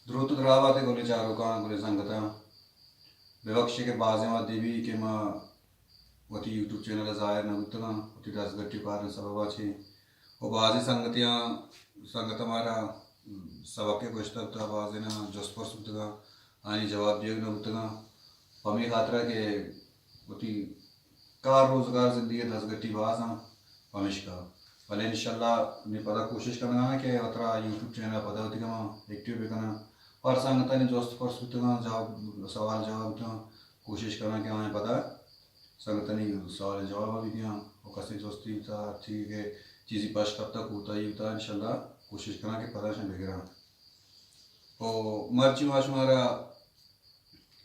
دروت ءُ دراہ بات ئے گلیں چاروکاں، گلیں سنگتاں۔ ببخشے کہ بازیں وھدے بی کہ ما وتی یوٹیوب چینل ءَ ظاہر نہ بوتگاں، وتی دزگٹی کارانی سبب ءَ چہ۔ ءُ بازیں سنگتیاں، سنگتاں مارا سبقے گوشتگ، تا بازیناں جست پرس بوتگاں، آیانی جواب دیگ نہ بوتگاں۔ پمے خاطرا کہ وتی کار روزگار زندگی ءِ دزگٹی باز آں، پمیشکا۔ بلے انشاءاللہ نی پدا کوشش کنگا آں کہ وترا یوٹیوب چینل ءَ پدا وتی گما ایکٹیو بکناں۔ پر سنگتانی جست پرس بوتگاں، جواب، سوال جواب بوتگاں، کوشش کناں کہ آیاں پدا سنگتانی سوال جواب ءَ بہ دیاں۔ ءُ کسے جستی بوتا، ہرچی کہ چیزی پش کپتا، کوتاہی بوتا، انشاءاللہ کوشش کناں کہ پدا شاں بگراں۔ ءُ مرچی ما شمارا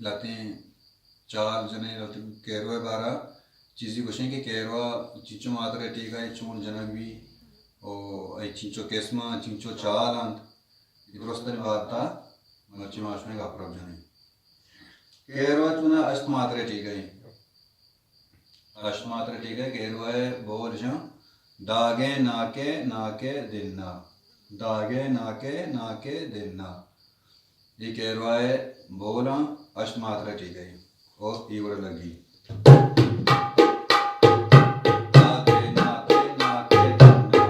لہتیں چال جنیں، لہتیں کیروا ءِ بارا چیزی گوشیں کہ کیروا چنچو ماترے ٹیکا ءَ چون جنگ بی ءُ اے چنچو قسم انت، چنچو چال انت، اے درستانی بابتا مرچی ما شمئے گپ رپ جنیں۔ کیروا چونا ہشت ماترے ٹیکا ءَ۔ ہشت ماترے ٹیکا ءَ کیروا ءِ بول شاں، داگے ناکے ناکے دنا۔ داگے ناکے ناکے دنا۔ اے کیروا ءِ بولاں ہشت ماترے ٹیکا ءَ۔ او اے وڑا لگی۔ داگے ناکے ناکے دنا۔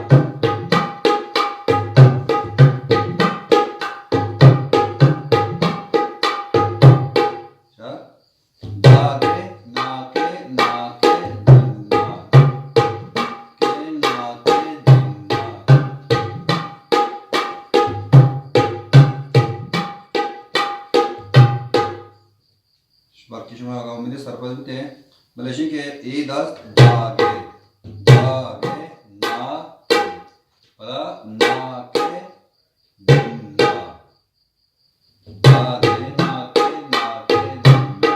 اچھا۔ داگے ناکے ناکے دنا۔ کے ناکے دنا۔ بلکہ شما اگاں امیدے سرپد بیتے، بلے اشی کہ اے دست داگے، داگے ناکے، پدا ناکے دنا۔ داگے ناکے ناکے دنا۔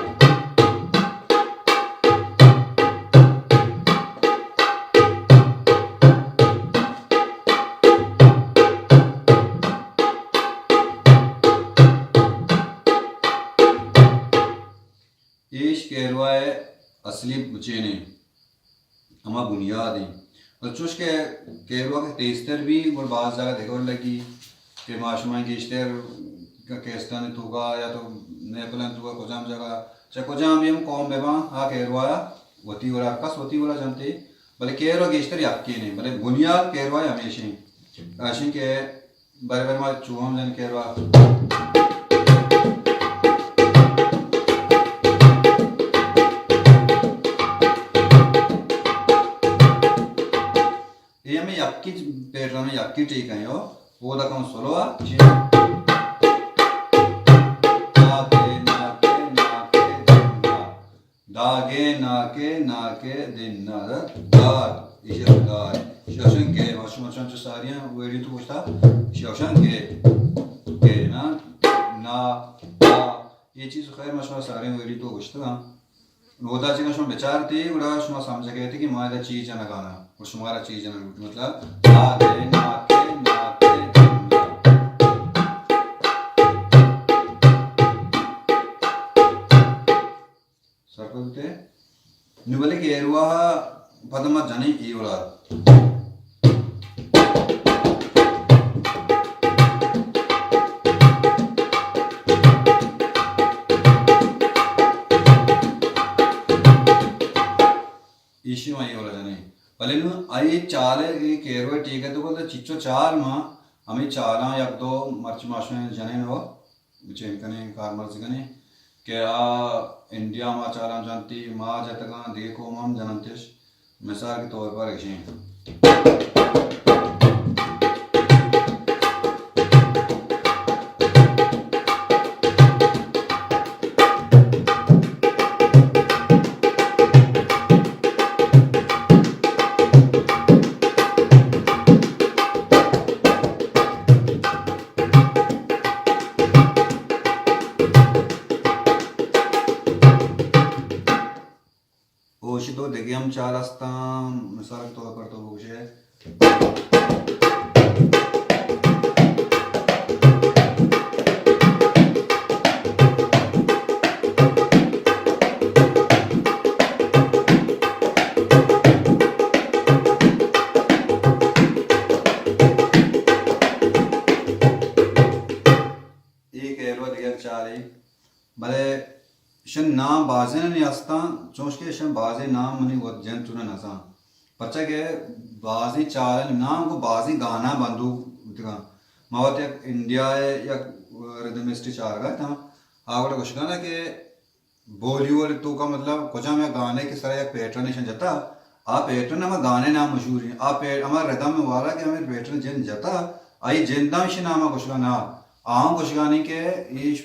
ایش کیروا ءِ اصلی مچین انت، ہما بنیاد انت۔ بس چوش کہ کیروا کہ تیزتر بی، گڑا باز جاگہ دگہ وڑ لگی کہ ما شما گیشتر کیسٹانی توکا یا تو نیپلانی توکا کجام جاگہ، چہ کجام بھی ہم قوم بباں، آ کیروا وتی وڑا، ہر کس وتی وڑا جنتے، بلے کیروا گیشتر یکین انت، بلے بنیاد کیروا ہمیش انت۔ اشی کہ بارے بارے ما چو ہم جن کیروا۔ اے ہمیں یکی پیٹرن، یکی ٹیک ہیں، او، او دا کم سولو آ، چی؟ داگے ناکے ناکے دنا۔ داگے ناکے ناکے دنا۔ داد۔ ایشی داد۔ ایشی اشن گے۔ ما شما چون چو ساریاں ویڈیو تو گوشتا۔ ایشی اشن گے۔ گے نا۔ نا۔ دا۔ یہ چیز خیر ما شما ساریاں ویڈیو تو گوشتا۔ نودا چکا شما بچارتے، گڑا شما سمجھ گئے تھے کہ ما ادا چیز جنگانا۔ اور شمارا چیز جنگ، مطلب، داگے ناکے ناکے دنا۔ سرپد بوتے؟ نو بلے کیروا پدا ما جنیں اے وڑا۔ ایشی ما اے وڑا جنیں۔ بلے نو آئی چالے، اے کیروا ٹیک ہے تو بولتے چچو چال ما، ہمیں چالاں یک دو مرچ ماشویں جنیں نو۔ بچین کنیں، کارمرز کنیں۔ کہ آ انڈیا ما چالاں جنتی، ما جتگاں، دگہ قوم ہم جننتش۔ مثال کے طور پر گشیں۔ اوشی تو دگہ ہم چال ہستاں، مثال کے طور پر تو بگوشے۔ اے کہلو دگہ چالے، بلے اشن نام بازینانی ہستاں، چونشکہ اشن بازیں نام منی وت جند چونہ نزان۔ پرچا کہ بازیں چالانی نام گوں بازیں گانا بندوک بوتگاں۔ ما وت یک انڈیا ء یک ردمسٹے چارگا اتاں، آ وڑا گوشگانا کہ بالی ووڈ توکا مطلب کجام یک گانے کہ سرا یک پیٹرن ایشاں جتا، آ پیٹرن ہما گانے نام مشہور ہیں، آ پے-، ہما ردم وارا کہ ہمیں پیٹرن جند جتا، آئی جند ہم ایشی نام گوشگا نا، آ ہم گوشگانی کہ ایش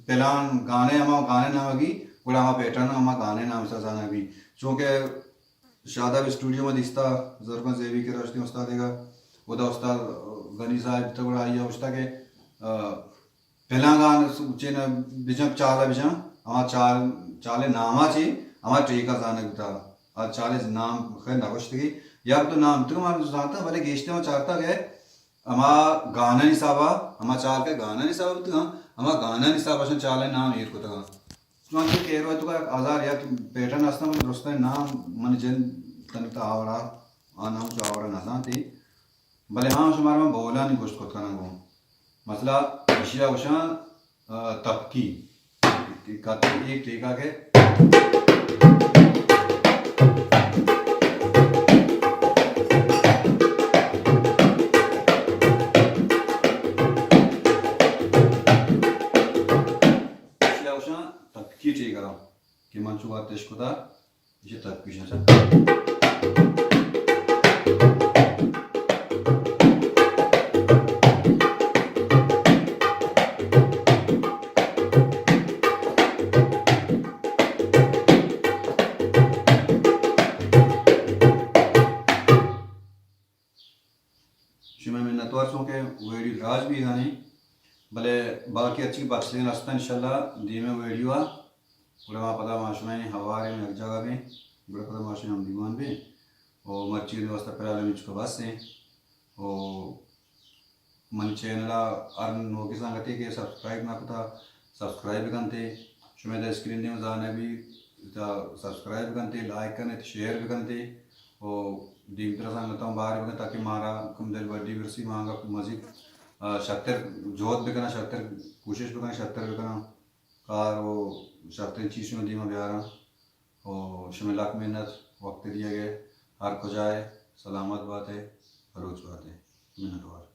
پلان گانے ہما گانے نام گی، گڑا ہما پیٹرن ہما گانے نام سا زانا گی۔ چونکہ شاداب اسٹوڈیو ما دیستا، زرگن زیبی کے رشتی استاد گا، ادا استاد غنی صاحب تو گڑا آئی گوشتا کہ، آ، پلان گان چین بجن چال بجن، ہما چال، چال ناما چی، ہما ٹیکا زانگ بتا۔ آ چال نام خیر نگوشتگی، یا تو نام تو من زانتا، بلے گیشتے ما چارتا کہ ہما گانانی حسابا، ہما چال کہ گانانی حسابا بوتگاں، ہما گانانی حسابا شن چالانی نام ایر کتگاں۔ چونکہ کہ ایرو تو ہزار یک پیٹرن ہستاں، بلے درستیں نام من جند تنی تا آورا، آ نام چو آورا نزانتی۔ بلے ہاں شمارا من بولانی گوشت کت کناں گوں۔ مثلا اشیا گوشاں، آ، تپکی۔ کاتے ایک ٹیکا کے۔ اشیا گوشاں تپکی ٹیکا کہ من چو واتش کتا۔ ایشی تپکی شاں۔ شمئے منتوار سوں کہ ویڈیو دراج بیگا نی، بلے باقی ہرچی بکسین ہستاں انشاءاللہ دیمے ویڈیو آ، گڑا ما پدا ما شمئے ہواریں یک جاگہ بیں، گڑا پدا ما شمئے ہم دیوان بیں۔ او مرچی واسطہ فی الحال ہمینچکا بس ایں۔ او منی چینل ء ہر نوکیں سنگتے کہ سبسکرائب نہ کتا، سبسکرائب بکنتے۔ شمئے دا اسکرین دیما زانے بی تا سبسکرائب بکنتے، لائک کنتے، شیئر بکنتے۔ او دیمترا سنگتاں بار بکن تاکہ مارا کم دل بڈی برسی، ما انگا مزید، آ، شتر جہد بکناں، شتر کوشش بکناں، شتر بکناں کار و شتریں چیز شمئے دیما بیاراں۔ او شمئے لک منت وقت دیگے، ہر کجائے سلامت باتے، بلوچ باتے۔ منتوار۔